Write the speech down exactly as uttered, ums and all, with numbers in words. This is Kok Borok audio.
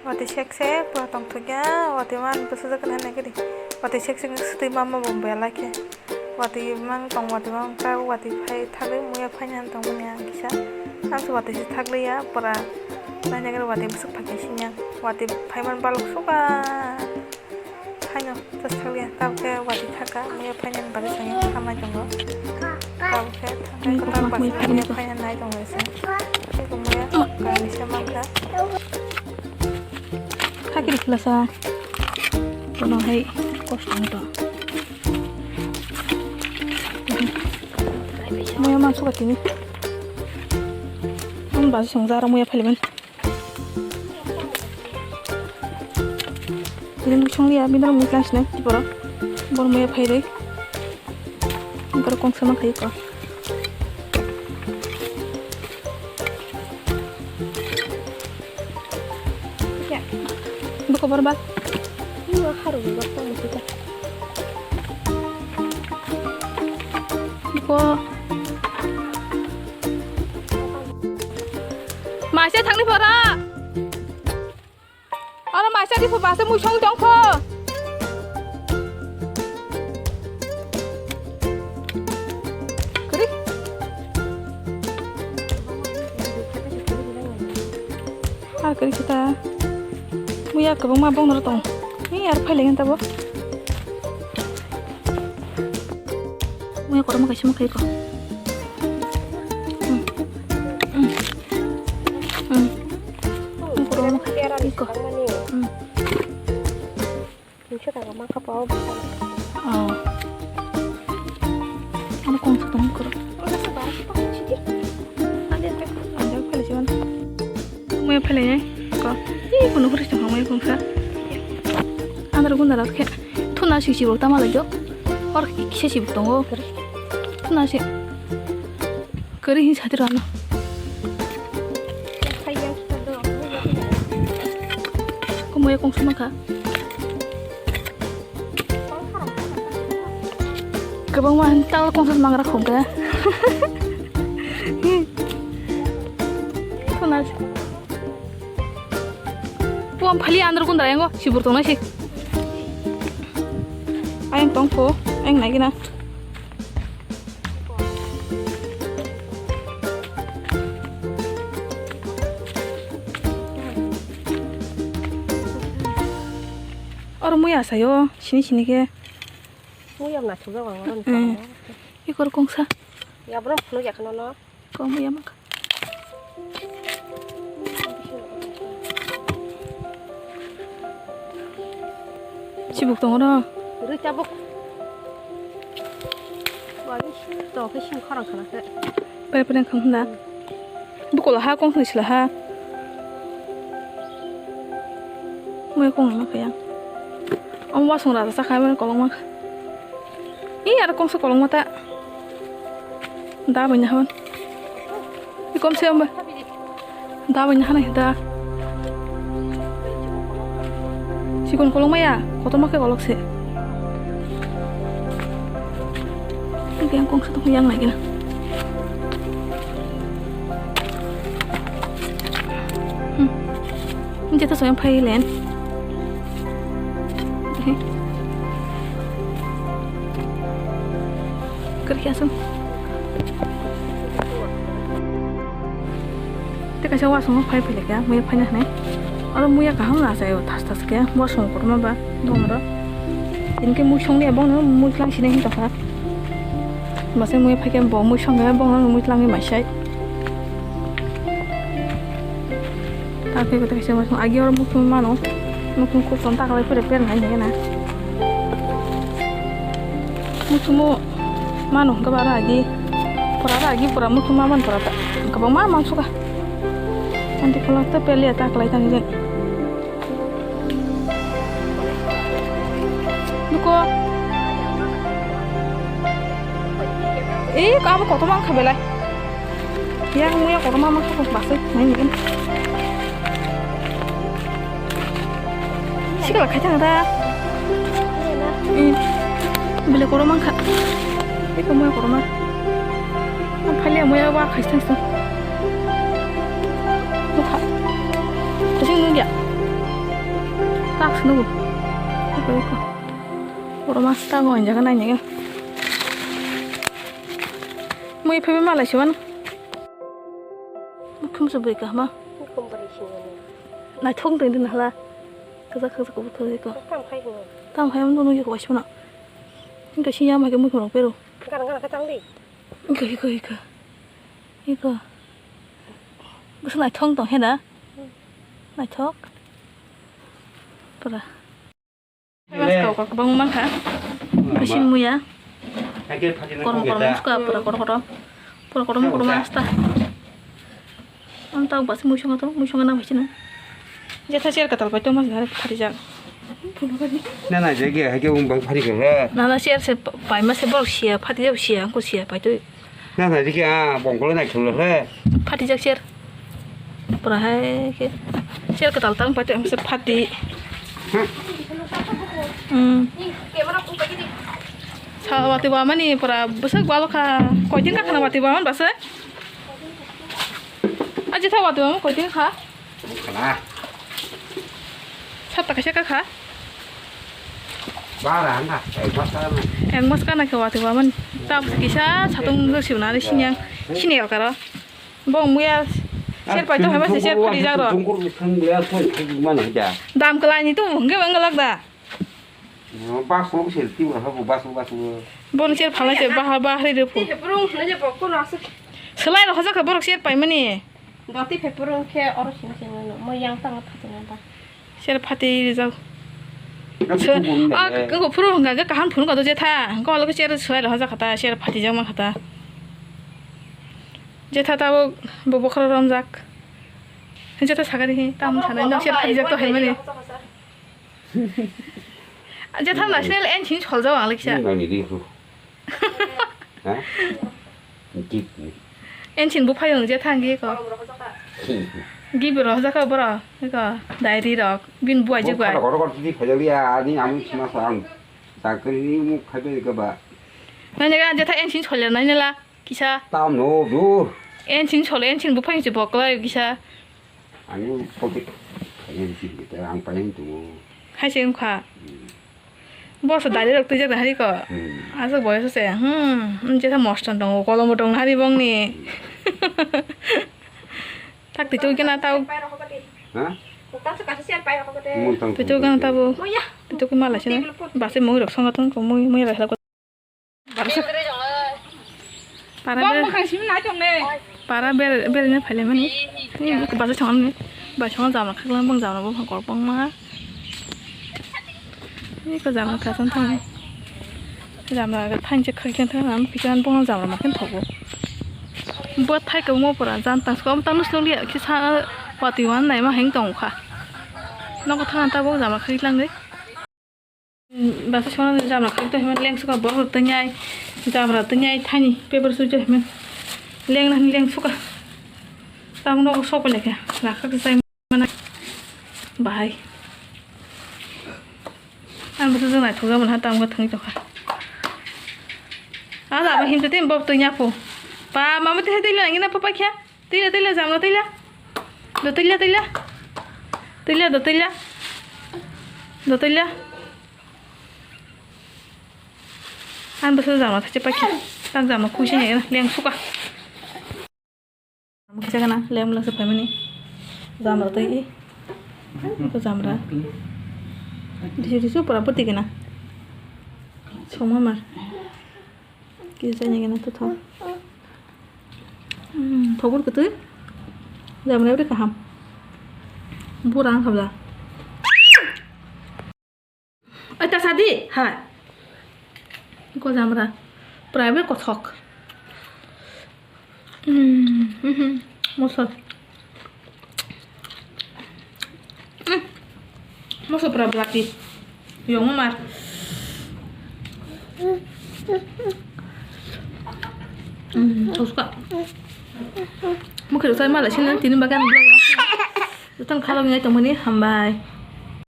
Watwi sek sek pura tongthokya, watwi man bwsajak nai nai khe di. Watwi sek sek swtwi mama bo belai khe. Watwi mang tong, watwi mang ta, watwi phai thagwi muya phaina tongmani ang kisa. Ang se watwi se thagliya, pura nai nai khe watwi bwswk phai khe sini ang. Watwi phai man balok suka. Haino, tas thangya, tabukhe watwi thaka, muya phainani bagwi chwng hamai tongo. Tabukhe thangkhe kwtal baksa muya phaina nai tongo se. Tei bo muya kaisa mankha. Khakiri khwlasa. Bono hai kosto wngtong. Muya mansuka tini. Ang bagwi chwng jara muya phailaimani. Ini muchung liya, bini muchung sinai, tiporo. Bor muya phai dei. Bor kong sama khai ko. Buko bor ba. Ini haru buko muchung. Buko. Masa thangni pora. Oro masa di pho basa mui song tong pho. Kari? Ah, kari kita. Muya kwbangma bong noro tong. Ni ar phai lengen tabo. Muya korma kaisa ma khai ko. Hmm. Hmm. Hmm. Muya korma khai ko. Hmm. Tingsa taka ma kapa o bwsa. Oh. Ano kong sa tong koro. Ano sa bara sa tong sidi. Ano sa. Ano pala siwan. Muya pala ya. Ko. Ih, kuno huri sa muya kong sa. Andar gundar khe. Thuna si si tama lagi. Hor kisa si tongo. Thuna si. Kari hin sati rano. Kumuya kong suma kha. Kwbangma hin tal kong sat mangra khum kha. Thuna. Puam phali andro kundra yango sibur tong nai si. Ayang tong pho, ayang nai gina. Oro muya sayo, sini sini khe. Muya na thujak ang oro ni. Hmm. Ikor kongsa. Ya bro phunuk ya khano no. Kong muya mak. Sibuk tongo no. Rui tabuk. Wani to khe sing khorang khana khe. Pare pare khang hwnda. Bukola ha kong thang sila ha. Mui kong ma kaya. Om wasung rasa sakha mani kolong ma. Ih, aro kongsa kolokma ta. Da bai naha. Ikom se amba. Da bai naha nai da. Sikon kolokma ya, kotorma khe kolok se. Yang kongsa tong yang lagi na. Hmm. Jeta soyang phai len. Kerja asam. Te kaisa wasung phai phai lekha, muya phai na hne. Aro muya kaham na sa yo thas thas khe, wasung kotorma ba, dong ro. Inke mui song ya bong no, mui tlang sine hin tokha. Mase mui phai khe bo mui song ya bong no, mui tlang ni mai sai. Ta khe kota kaisa mano, agi oro mukhung mano. Mukhung kok ton ta kalai pore per nai nai na. Mukhung mo mano hwnkhe ba agi. Pura agi pura mukhung ma man pura ta. Kwbangma mangsuka. Anti kolok ta pele ta kalai tani jen. Duko. Eh, abo kotorma wngkha belai. Yang muya kotorma wngkha kok basai, nai nigin. Sikala khai thang da. Eh, belai kotorma wngkha. Eko muya kotorma. Ang phai le muya wa khai thang sung. Bukha. Kuching nung ya. Tak sini bu. Iko, iko. Oro mas tak ngon jaga nai nai. Mui phebe malai siwan. Mukhum se bui kahma. Mukhum bari sini. Nai thong teng din hala. Kaza kaza ko thoi ko. Tam khai ho. Tam khai mo no yek wai sona. Inka si yam hai ke mukhum rok pero. Gara gara ka tang di. Iko, iko, iko. Iko. Bwswk naithok tong khe da? Hmm. Naithok. Pura. Mas kau kau kwbangma mankha. Bisin muya. Kormo kormo muska pura kotor kotor. Pura kotor kotor mas ta. Ang tau bas muisongo to, muisongo nang bisingo. Jetha chair kwtal pai tongma se direct pharijak. Na, na, je ge, hai ke wng bang phari khe. Na, na, chair se pa-, paima se borok sia, phatijak sia, wngkha sia, paitwi. Na, na, je ge, ah, bongkolo nai thullo he. Phatijak chair. Pura hai khe. Chair kwtal tang paitwi, ang se phati. Hmm. Hmm. Sa watwi wamani pura bwswk balo kha. Koitin ka khana watwi waman bwswk? Aji tha watwi wamani koitin kha? Kala. Sat taka seka kha? Bara hanga, ek mas kana. Ek mas kana khe watwi waman. Ta kisa satung nung sibna ari sinyang. Sini karo. Bong muya. Ser pai to hema se ser pari jaro. Tungkur tungkur muya koi koi mana ja. Dam kalai ni tu hingke bang galak da. Basu sel ti wala bo basu basu. Bon ser phalai se baha bahri de pu. Ti hepurung hne je bokku no asuk. Selai rok hojak borok ser pai mani. Doti hepurung khe oro sini sini no mo yang tang phatung ba. Ser phati rijak. Ang se phuru hwnka khe kaham phunuk kha do jetha. Hwnka holo khe ser swlai rok hojak kha ta, ser phatijak man kha ta. Jetha tabuk bo bokhorok romjak. Jetha sagari hi tam sanai no ser phatijak to hai mani. Jetha national engine soljak ang leksa. Nang ni ri hu. Ha? Gip ni. Engine bo phai hwnjak thang gi ko. Gip rok hojak kha boro. Ko diary rok. Bin buai jik bai. Bo khoro khoro titi phai jali ya, ani amu sima sa ang. Sakri ni mu khai bai ka ba. Nai nai ga jetha engine solya nai nai la. Kisa. Tam no dur. Engine sole engine bo phai se boklai kisa. Ani pocket. Ani si kita ang paling tu. Hai se wngkha. Hmm. Boso dari rok twijak na hari ko. Hmm. Asok boyos se. Hmm. Jesa moston tongo, kolomo tong hari bong ni. Hmm. Tak titu kena tau. Ha? Titu kena tabo. Titu kemala sini. Basi mui rok songa tong ko mui mui rok. Para ber, para ber, berna phaile mani. Ni basa chong ni, basa chong jamra khaklang bong jamra bong kor bong ma. Ni ko jamra khasan thang. Jamra ga thain che khaklang thang am kisan bong jamra ma khen thogo. Bo thai ko mo pura jan tang sko tang nuslo liya kisa watwi wan nai ma heng tong kha. Nogo thang ta bong jamra khaklang de. Basa songna jamra khakto himani lengsuka borok rok twngyai jamra twngyai thani paper suja himani lengna hini lengsuka. Tamo nogo sokole khe rakha khe chai mana bahai. Ang bwsajwk naithokjak mano ha tamo khe thangwi tongkha. Ah jaba himtwi tei bok twi nya pho. Pa mama tei tei lana ngina pho paikha. Tila tila jamra tila. Do tila tila. Tila do tila. Do tila. Ang bwsajwk jamra thachi paikha. Tak jamra khuisa ni lengsuka. Kisa gana lem lengsa phaimani. Jamra twi. Ko jamra. Disu disu pura poti gana. Soma mar. Kisa ni gana to thok. Hmm, thobor kwtwi. Jamra bwrwi kaham. Bura wng kha bwla. Oi ta sadi hai. Ko jamra. Pura bwrwi kothok. Hmm, hmm, hmm. Mosol. Hmm. Mosol pura blati. Yong mar. Hmm, toska. Mukhe sai mala sini tini bagan blog. Jotono khalok ngai tongmani hambai.